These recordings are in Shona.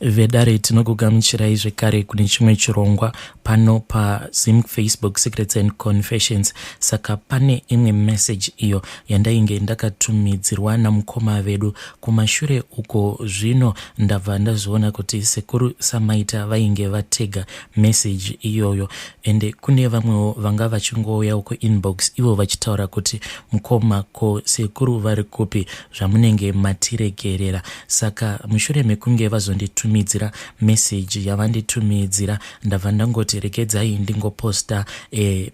Vedare, tinokugamuchirai zvekare kune chimwe chirongwa pano paZim Facebook Secrets and Confessions. Saka pane imwe message iyo yandainge ndakatumidzirwa namukoma vedu kumashure uko. Zvino ndabva ndazoona kuti sekuru Samaita vainge vatega message iyoyo, ende kune vamwewo vanga vachingouya uko inbox ivo vachitaura kuti, "Mukoma, ko sekuru vari kupi zvamunenge matiregerera?" Saka mushure mekunge vazonditumidzira message yavanditumidzira, ndabva ndangoti regedzai ndingoposta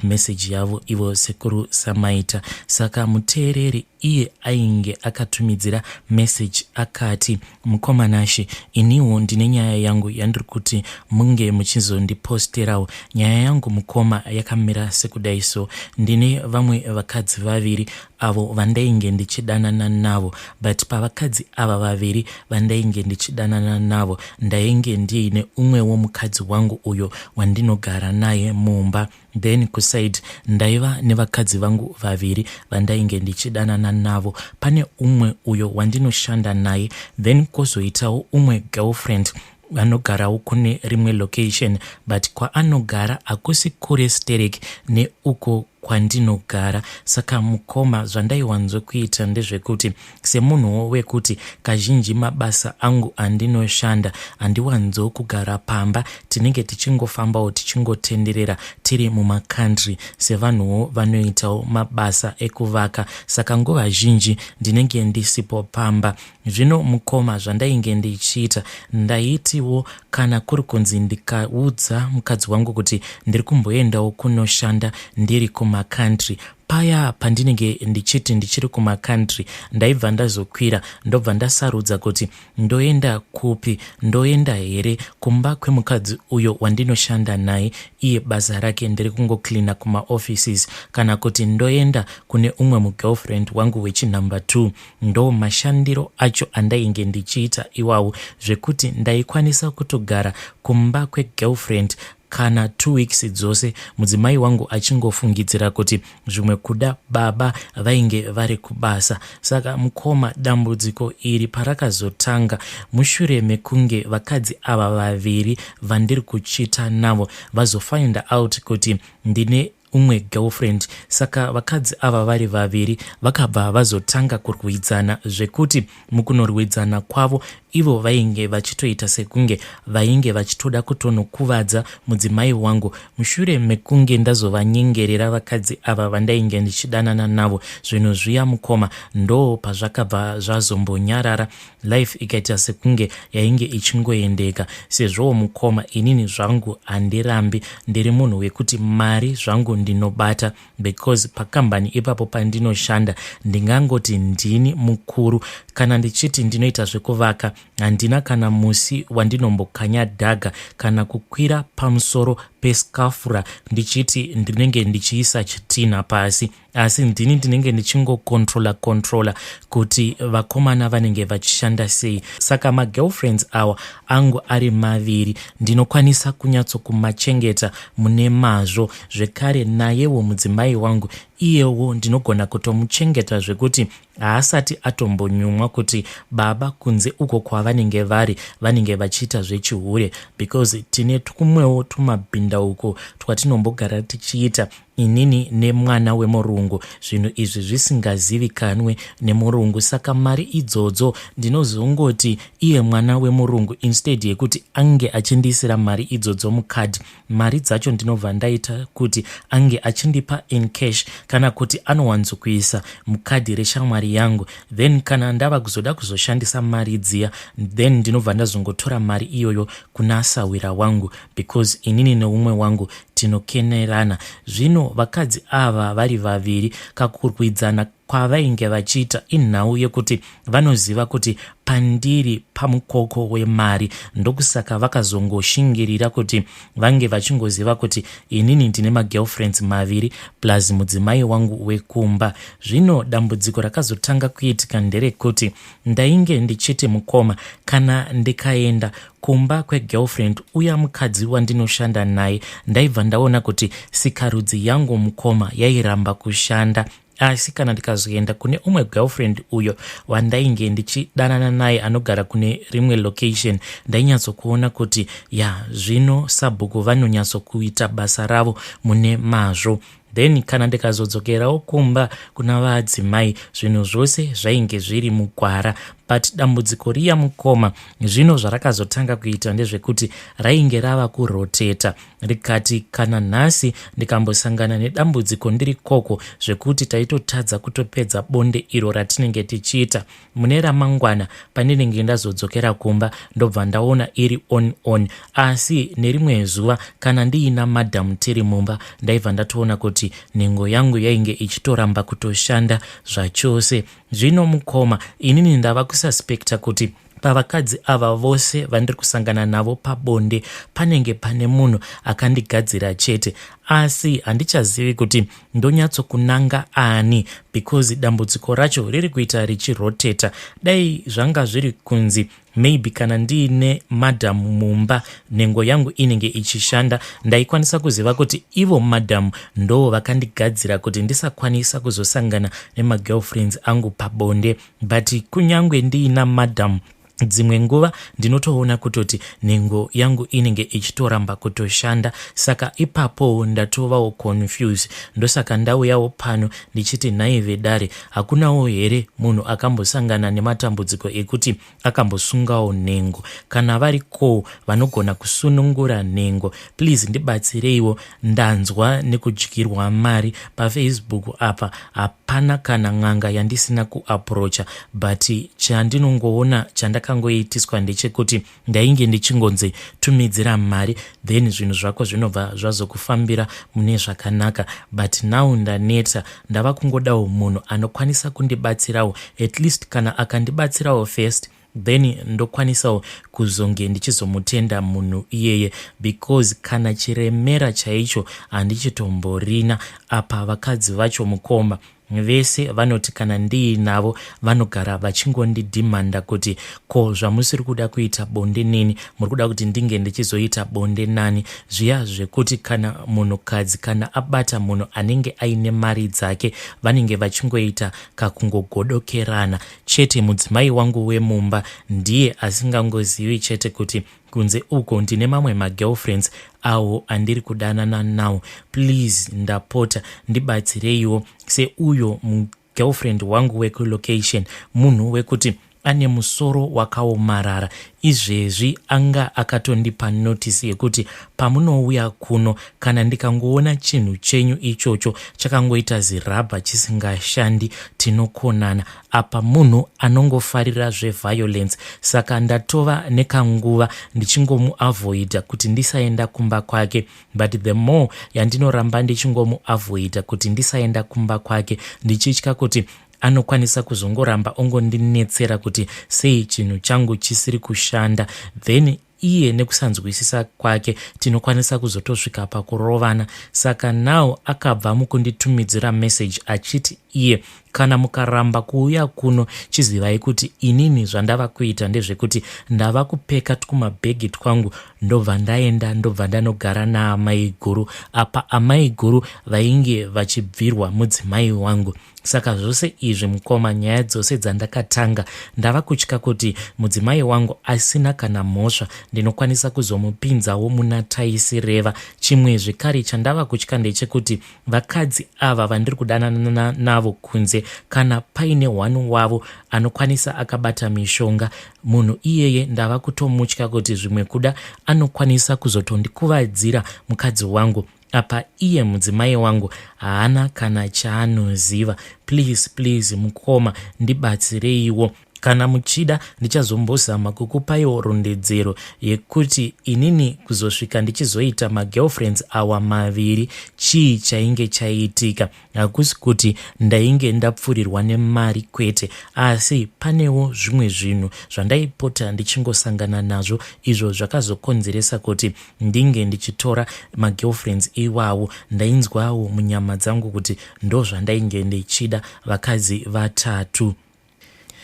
message yavo ivo sekuru Samaita. Saka muteereri iye ainge akatumidzira message akati, "Mukoma Nashe, iniwo ndine nyaya yangu yandiri kuti munge muchizondiposterawo. Nyaya yangu, mukoma, yakamira sekudai. So ndine vamwe vakadzi vaviri avo vandainge ndichidanana navo, but pavakadzi ava vaviri vandainge ndichidanana navo, ndainge ndiine umwewo mukadzi wangu uyo wandinogara naye mumba. Then kuside ndaiva nevakadzi vangu vaviri vandainge ndichidanana navo. Pane umwe uyo wandinoshanda naye, then kwozoitawo umwe girlfriend anogarawo kune rimwe location, but kwaanogara hakusi kure sterek neuko kwandinogara. Saka mukoma, zvandaiwanzokuita ndezvekuti semunhuwo wekuti kazhinji mabasa angu andinoshanda handiwanzo kugara pamba, tinenge tichingofambawo tichingotenderera tiri mumacountry sevanhuwo vanoitawo mabasa ekuvaka. Saka nguva zhinji ndinenge ndisipo pamba. Zvino mukoma, zvandainge ndichiita, ndaitiwo kana kuri kunzi ndikaudza mukadzi wangu kuti ndiri kumboendawo kunoshanda ndiri kumacountry, paya pandinenge ndichiti ndichiri kumacountry, ndaibva ndazokwira, ndobva ndasarudza kuti ndoenda kupi. Ndoenda here kumba kwemukadzi uyo wandinoshanda naye, iye basa rake ndiri kungocleana kumaoffices, kana kuti ndoenda kune umwe mugirlfriend wangu wechinumber 2? Ndo mashandiro acho andainge ndichiita iwawo, zvekuti ndaikwanisa kutogara kumba kwegirlfriend kana 2 weeks dzose, mudzimai wangu achingofungidzira kuti zvimwe kuda baba vainge vari kubasa. Saka mukoma, dambudziko iri parakazotanga mushure mekunge vakadzi ava vaviri vandiri kuchita navo vazofind out kuti ndine umwe girlfriend. Saka vakadzi ava vari vaviri vakabva vazotanga kurwidzana, zvekuti mukunorwidzana kwavo ivo vainge vachitoita sekunge vainge vachitoda kutonokuvadza mudzimai wangu. Mushure mekunge ndazovanyengerera vakadzi ava vandainge ndichidanana navo, zvinhu zviya, mukoma, ndo pazvakabva zvazombonyarara, life ikaita sekunge yainge ichingoendeka. Sezvowo mukoma, inini zvangu handirambi, ndiri munhu wekuti mari zvangu ndinobata, because pakambani ipapo pandinoshanda ndingangoti ndini mukuru. Kana ndichiti ndinoita zvekuvaka, handina kana musi wandinombokanya dhaga kana kukwira pamusoro pescafura ndichiti ndinenge ndichiisa chitina pasi, asi ndini ndinenge ndichingocontrola controla kuti vakomana vanenge vachishanda sei. Saka magirlfriends awa angu ari maviri ndinokwanisa kunyatsokumachengeta mune mazvo. Zvekare nayewo mudzimai wangu iyewo ndinogona kutomuchengeta zvekuti haasati atombonyumwa kuti baba kunze uko kwavanenge vari vanenge vachiita zvechihure, because tine tumwewo tumabhindauko twatinombogara tichiita inini nemwana wemurungu, zvinhu izvi zvisingazivikanwe nemurungu. Saka mari idzodzo ndinozongoti iye mwana wemurungu, instead yekuti ange achindiisira mari idzodzo mukadhi, mari dzacho ndinobva ndaita kuti ange achindipa in cash, kana kuti anowanzokuisa mukadhi reshamwari yangu. Then kana ndava kuzoda kuzoshandisa mari dziya, then ndinobva ndazongotora mari iyoyo kuna sawira wangu, because inini neumwe wangu tinokenerana. Zvino vakadzi ava vari vaviri, kakurwidzana kwavainge vachiita inhau yekuti vanoziva kuti pandiri pamukoko wemari. Ndokusaka vakazongoshingirira kuti vange vachingoziva kuti inini ndine magirlfriends maviri plus mudzimai wangu wekumba. Zvino dambudziko rakazotanga kuitika nderekuti ndainge ndichiti, mukoma, kana ndikaenda kumba kwegirlfriend uya mukadzi wandinoshanda naye, ndaibva ndaona kuti sikarudzi yangu, mukoma, yairamba kushanda. Asi kana ndikazoenda kune umwe girlfriend uyo wandainge ndichidanana naye anogara kune rimwe location, ndainyatsokuona kuti ya, zvino sabhuku vanonyatsokuita basa ravo mune mazvo. Then kana ndikazodzokerawo kumba kuna vadzimai, zvinhu zvose zvainge zviri mugwara. But dambudziko riya, mukoma, zvino zvarakazotanga kuita ndezvekuti rainge rava kuroteta, rikati kana nhasi ndikambosangana nedambudziko ndiri koko, zvekuti taitotadza kutopedza bonde iro ratinenge tichiita, mune ramangwana pandinenge ndazodzokera kumba ndobva ndaona iri on on. Asi nerimwe zuva kana ndiina madhamu tiri mumba, ndaibva ndatoona kuti nhengo yangu yainge ichitoramba kutoshanda zvachose. Zvino mukoma, inini ndava kususpecta kuti pavakadzi ava vose vandiri kusangana navo pabonde panenge pane munhu akandigadzira chete, asi handichazivi kuti ndonyatsokunanga ani, because dambudziko racho riri kuita richiroteta. Dai zvanga zviri kunzi maybe kana ndiine madhamu mumba nhengo yangu inenge ichishanda, ndaikwanisa kuziva kuti ivo madhamu ndo vakandigadzira kuti ndisakwanisa kuzosangana nemagirlfriends angu pabonde. But kunyange ndiina madhamu, dzimwe nguva ndinotoona kutoti nhengo yangu inenge ichitoramba kutoshanda. Saka ipapowo ndatovawo confuse. Ndosaka ndauyawo pano ndichiti, nhai vedare, hakunawo here munhu akambosangana nematambudziko ekuti akambosungawo nhengo? Kana varikowo vanogona kusunungura nhengo, please ndibatsireiwo. Ndanzwa nekudyirwa mari paFacebook apa. Hapana kana n'anga yandisina kuapproacha, but chandinongoona chandakangoitiswa ndechekuti ndainge ndichingonzi tumidzira mari, then zvinhu zvako zvinobva zvazokufambira mune zvakanaka. But now ndaneta, ndava kungodawo munhu anokwanisa kundibatsirawo. At least kana akandibatsirawo first, then ndokwanisawo kuzonge ndichizomutenda munhu iyeye, because kana chiremera chaicho handichitomborina. Apa vakadzi vacho, mukoma, vese vanoti kana ndiinavo vanogara vachingondidhimanda kuti, "Ko zvamusiri kuda kuita bonde neni, muri kuda kuti ndinge ndichizoita bonde nani?" Zviya zvekuti kana munhukadzi kana abata munhu anenge aine mari dzake, vanenge vachingoita kakungogodokerana chete. Mudzimai wangu wemumba ndiye asingangozivi chete kuti kunze uko ndine mamwe magirlfriends awo andiri kudanana nawo. Please, ndapota, ndibatsireiwo. Seuyo mugirlfriend wangu wekulocation, munhu wekuti ane musoro wakaomarara. Izvezvi anga akatondipa notice yekuti pamunouya kuno, kana ndikangoona chinhu chenyu ichocho chakangoita zirabha chisingashandi, tinokonana. Apa munhu anongofarira zveviolence, saka ndatova nekanguva ndichingomuavoida kuti ndisaenda kumba kwake. But the more yandinoramba ndichingomuavoida kuti ndisaenda kumba kwake, ndichitya kuti anokwanisa kuzongoramba ongondinetsera kuti sei chinhu changu chisiri kushanda, then iye nekusanzwisisa kwake tinokwanisa kuzotosvika pakurovana. Saka now akabva mukunditumidzira message achiti iye, "Kana mukaramba kuuya kuno, chizivai kuti inini zvandava kuita ndezvekuti ndava kupeka twumabhegi twangu, ndobva ndaenda, ndobva ndanogara naamai guru." Apa amai guru vainge vachibvirwa mudzimai wangu. Saka zvose izvi, mukoma, nyaya dzose dzandakatanga, ndava kutya kuti mudzimai wangu asina kana mhosva ndinokwanisa kuzomupinzawo muna taisireva. Chimwe zvekare chandava kutya ndechekuti vakadzi ava vandiri kudanana navo kunze, kana paine one wavo anokwanisa akabata mishonga, munhu iyeye ndava kutomutya kuti zvimwe kuda anokwanisa kuzotondikuvadzira mukadzi wangu. Apa iye mudzimai wangu haana kana chaanoziva. Please, please, mukoma, ndibatsireiwo. Kana muchida ndichazombozama kukupaiwo rondedzero yekuti inini kuzosvika ndichizoita magirlfriends awa maviri, chii chainge chaiitika. Hakusi kuti ndainge ndapfurirwa nemari, kwete, asi panewo zvimwe zvinhu zvandaipota ndichingosangana nazvo izvo zvakazokonzeresa kuti ndinge ndichitora magirlfriends iwawo. Ndainzwawo munyama dzangu kuti ndo zvandainge ndichida, vakadzi vatatu.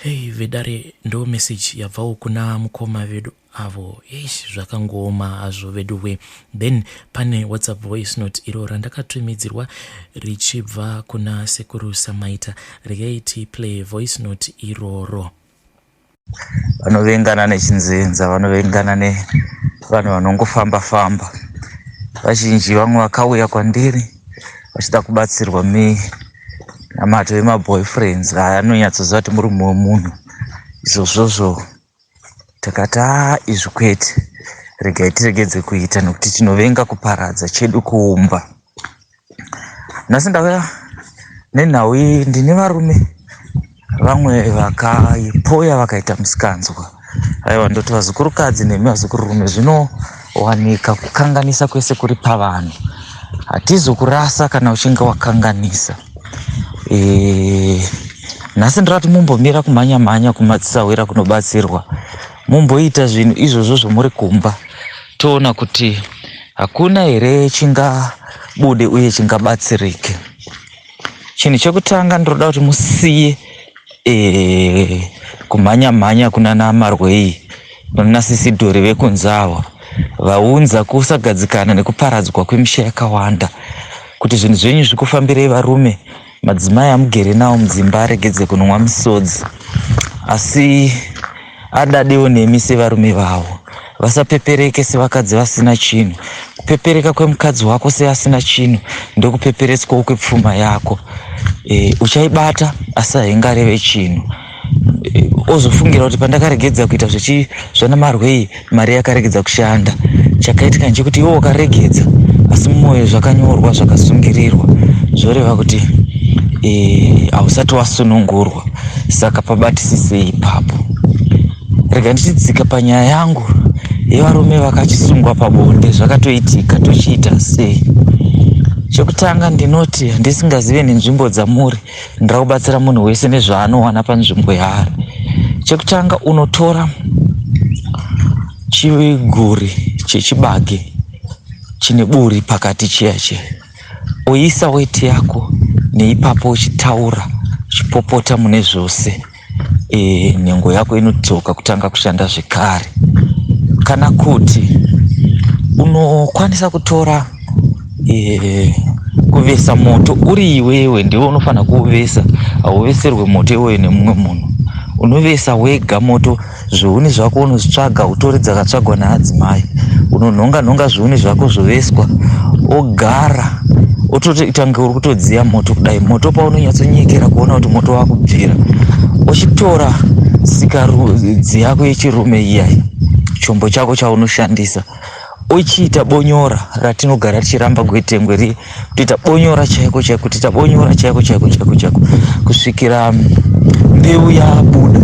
Hey vedare ndo message yabvawo kuna mukoma vedu avo. Eish, zvakangooma hazvo veduwe. Then pane WhatsApp voice note iro randakatumidzirwa richibva kuna sekuru Samaita. Regai tiplay voice note iroro. Vanovengana nechinzenza, vanovengana nevanhu vanongofamba famba. Vazhinji vamwe vakauya kwandiri vachida kubatsirwa minamato yemaboyfriends anonyatsoziva kuti murume wemunhu. Izvozvozvo takati haa izvi kwete, regai tiregedze kuita nekuti tinovenga kuparadza chedu kuumba. Nhasi ndauya nenhau iyi, ndine varume vamwe vakaipoya vakaita musikanzwa. Aiwa, ndoti vazukurukadzi nemi vazukururume, zvinowanika kukanganisa kwese kuri pavanhu. Hatizokurasa kana uchinge wakanganisa. Nhasi ndirati mumbomira kumhanya mhanya kumadzisahwira kunobatsirwa, mumboita zvinhu izvozvo zvomuri kumba, toona kuti hakuna here chingabude uye chingabatsirike. Chinhu chekutanga ndinoda kuti musiye kumhanya mhanya kunana Marwei kunana Sisidhori vekunze ava vaunza kusagadzikana nekuparadzwa kwemisha yakawanda. Kuti zvinhu zvenyu zvikufambirei varume, madzimai amugere nawo mudzimba aregedze kunwa misodzi, asi adadewo nemi sevarume vavo. Vasapepereke sevakadzi vasina chinhu. Kupepereka kwemukadzi wako seasina chinhu ndokupeperetswawo kwepfuma yako. Uchaibata asi haingareve chinhu. Ozofungira kuti pandakaregedza kuita zvanamarwei mari yakaregedza kushanda. Chakaitika ndechekuti iwe wakaregedza asi mumwoyo zvakanyorwa zvakasungirirwa, zvoreva kuti hausati wasunungurwa. Saka pabatisisei ipapo. Rega ndichidzika panyaya yangu yevarume vakachisungwa pabonde, zvakatoitika, tochiita sei? Chekutanga ndinoti handisingazive nenzvimbo dzamuri, ndira kubatsira munhu wese nezvaanowana panzvimbo yaari. Chekutanga unotora chiguri chechibage chine buri pakati chiya chiya, oisa weti yako neipapo, uchitaura uchipopota mune zvose. Nhengo yako inodzoka kutanga kushanda zvekare. Kana kuti unokwanisa kutora kuvesa moto uri iwewe, ndiwe unofanira kuuvesa, hauveserwe moto iwoyo nemumwe munhu. Unovesa wega moto, zvihuni zvako unozvitsvaga, utore dzakatsvagwa naadzimai, unonhonga nhonga zvihuni zvako zvoveswa, ogara otoita kunge uri kutodziya moto kudai. Moto paunonyatsonyekera kuona kuti moto wakubvira, uchitora sikarudzi yako yechirume iyai, chombo chako chaunoshandisa, uchiita bonyora ratinogara tichiramba gwetengwe riye, kutoita bonyora chaiko chaiko, kutoita bonyora chaiko chaiko chaiko chaiko kusvikira mbeu yabuda.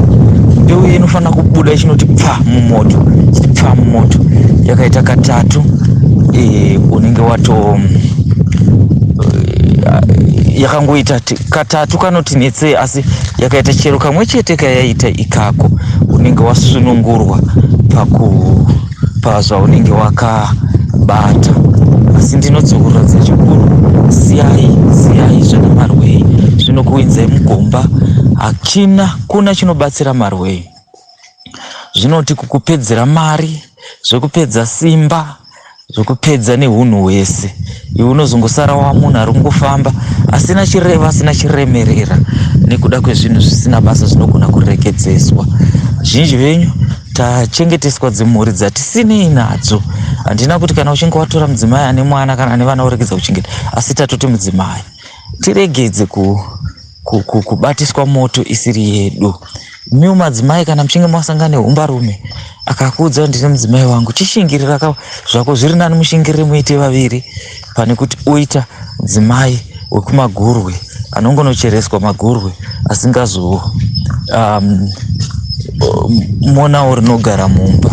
Mbeu inofanira kubuda ichinoti pfa mumoto, ichiti pfa mumoto. Yakaita katatu, unenge wato yakangoita katatu kanoti netsei, asi yakaita chero kamwe chete kayaita ikako, unenge wasunungurwa pazvaunenge wakabata. Asi ndinodzokorora chikuru, siyai siyai zvana marwei, zvinokuinzai mugomba. Hakina kuna chinobatsira marwei, zvinoti kukupedzera mari, zvekupedza simba, zvekupedza nehunhu hwese. Iwe unozongosara wamunhu ari kungofamba asina chirevo, asina chiremerera, nekuda kwezvinhu zvisina basa zvinogona kurekedzeswa. Zhinji venyu tachengeteswa dzimhuri dzatisinei nadzo. Handina kuti kana uchinge watora mudzimai ane mwana kana ane vana uregedza kuchengeta, asi tatoti mudzimai tiregedze kubatiswa moto isiri yedu. Miwo madzimai, kana muchinge masangana nehumbarume akakuudza kuti ndine mudzimai wangu, chishingirira zvako, zviri nani mushingirire muite vaviri pane kuti uita mudzimai wekumagurwe anongonochereswa magurwe asingazo monawo rinogara mumba.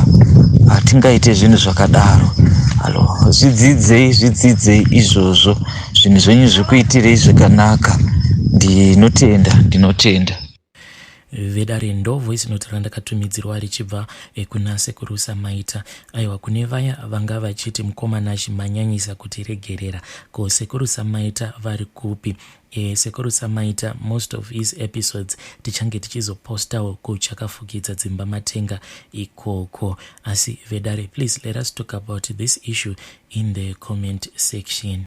Hatingaite zvinhu zvakadaro. Alo, zvidzidzei zvidzidzei izvozvo, zvinhu zvenyu zvikuitirei zvakanaka. Ndinotenda, ndinotenda. Vedare, ndo voice note randakatumidzirwa richibva kuna Sekuru Samaita. Aiwa, kune vaya vanga vachiti mukomana manyanyisa kutiregerera, ko Sekuru Samaita vari kupi? Sekuru Samaita, most of his episodes tichange tichizopostawo kuchakafukidza dzimba matenga ikoko. Asi vedare, please let us talk about this issue in the comment section.